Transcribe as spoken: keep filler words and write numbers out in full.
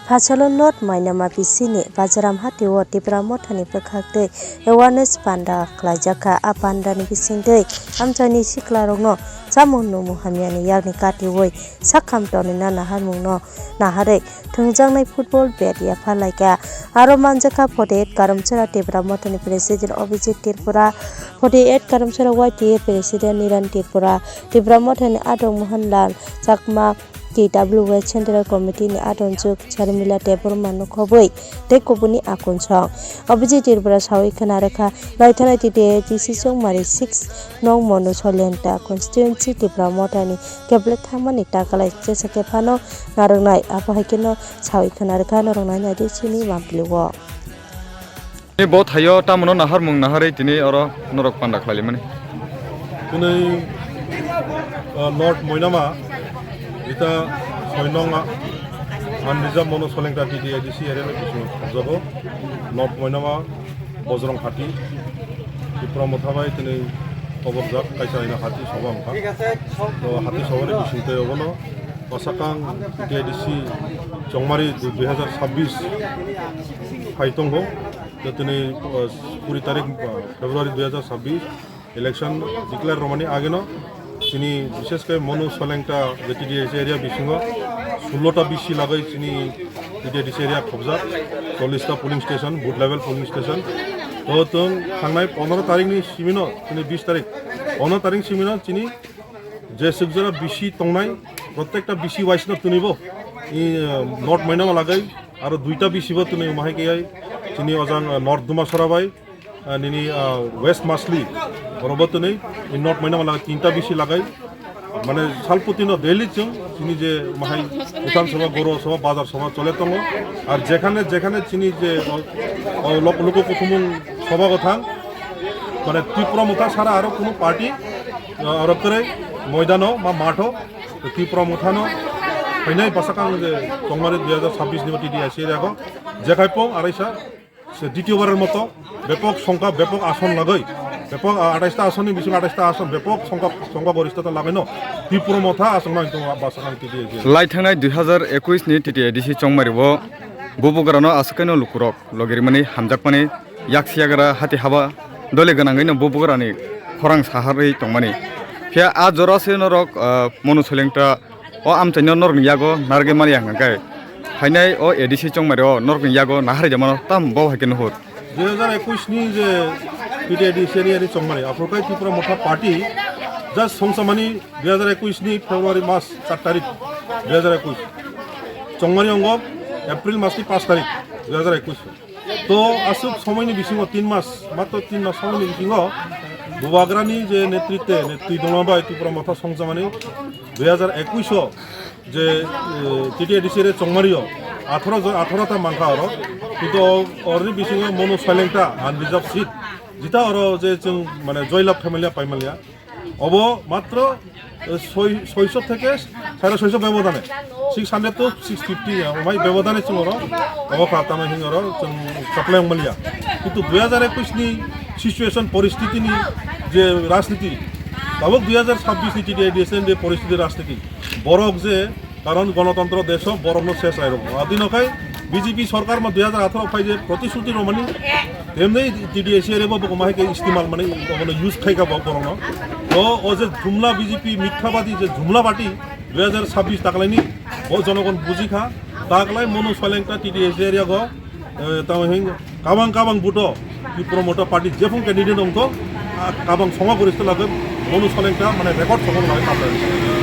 Phasalo North Mainama bisini Bajaram hatio Tipra Mothani bwkhak tei awareness panda khlaijakha. A pandani bisingtwi amchaini siklarokno chamung nungmung hamyani yakni katiwi sakham tonina naharmungno naharwi thwngjaknai football bat yapharlaikha. Aro manjakha forty-eight Karamchara Tipra Mothani President Abhijit Tripura, forty-eight Karamchara Y T A President Niran Tripura, Tipra Mothani Adong Mohanlal Chakma, T W A Central Committee ni adonjwk Charmila Debbarma no khobwi tei kubuni akunsong. Abhijit Tripura sawi khwna rwkha, naithani T T A D C Chongmari six nong Monu Solenta constituency Tipra Mothani keble thangmani takalai chesa khe phano narwknai, abo hai kheno sawi khwna rwkha norok nainai di chini mampli o. Tini bo thaio tamono naharmung naharwi tini oro norok panda khlailaimani. Tini, uh, North Moinama, ita Soinong, uh, Unreserved Monu Solengta T T A D C area ni bisingo khobjago. North Moinama, Bojrong Hati, Tipra Motha bai tini koborjak kaisa ina hati soba wngkha. To hati sobani bisingtwi obono bwsakang T T A D C Chongmari dui hazar sabbish phai tongo. Tini, uh, kuri tarik, uh, February dui hazar sabbish election declare romani ageno chini bishesh khe Monu Solengta J T D S area bisingo sullo ta B C lagwi chini J T D S area khobjak, chollish ta polling station, booth level polling station. To tong thangnai pondro tarik ni simino, chini bis tarik, pondro tarik simino chini je sukjora B C tongnai, protekta B C wise no tunibo, i, uh, North Moinama lagwi, aro duita B C bo tuni mahai kiyai, chini ojang, uh, North Dumasora bai, ah, nini, ah, West Masli, oro bo twnwi, i North Moinama lagai tinta B C lagai, mane salputino daily chwng chini je mahai Bhutan Sabha, Goro Sabha, Bazar Sabha chole tongo. Ar jekhane jekhane chini je, o, o, lok-, luku kuthumung sabha go thang, mane Tipra Motha sara aro kunu party, ah, aro kwrwi moidano ma matho Tipra Mothano phainai bwsakang je Chongmari dui hazar sabbish ni T T A C area go jekhai pong araisa. Se ditiyo barer moto bepok songkha, bepok ason lagoi, bepok, ah, atais ta asonni bisingo atais ta ason, bepok songkha, songkha gorista ta lagaino Tipra Motha asongno ang tongo bwsakang T T A C. Lai thangnai dui hazar ekuish ni T T A D C Chongmari o bubugrano aswkaino lukurok logirimani hamjakmani yaksi yagra hati haba dole gwnangwino bubugrani khorang saharwi tongmani. Phiya a jora se norok, ah, Monu Solengta o amchaino norokni yago narwgwi mani ang hwnkhe, phainai o A D C Chongmari o norokni yago naharwi jamano tam bo hai khe nuhur. Dui hazar ekuish ni je T T A D C area ni Chongmari, aphuru khai Tipra Motha Party just songsamani dui hazar ekuish ni February mas char tarik dui hazar ekuish. Chongmari ongo April mas ni panch tarik dui hazar ekuish. To aswk somoini bisingo tin mas, matro tin mas somoini bisingo Bubagrani je netritwe, netri dongma bai Tipra Motha songsamani dui hazar ekuish o je, eh, T T A D C re Chongmari o atharo jon, atharo ta mankha oro. Kintu o-, oroni bisingo Monu Solengta unreserved seat jita oro je chwng mane joylab khaimaliya paimalia. Obo matro, eh, soi-, soiso theke sare soiso bebodane, six hundred to six fifty, eh, omai bebodane chwng oro obo kha tamo hing oro chwng supply wng maliya. Kintu dui hazar ekuish ni situation poristiti ni je rajniti, tabuk dui hazar sabbish ni T T A D C ni je poristiti rajniti, borok je Karon gonotontro desh o borokno ses rairokno. Adino khai B J P sorkar ma dui hazar atharo phai je protishruti romani, temni T D A C R bo bokma hai khe istimal mani obono use khai kha bo borokno. To o je jumla B J P mithabadi je jumla party dui hazar sabbish taklaini bo jonogon bujikha, taklai Monu Solengta T D A C R go, eh, tamo hing Kabang kabang buto Tipra Motha Party jephung candidate wngkho, ah, kabang songma gorista lagwi Monu Solengta mane record songma lagwi kaplai.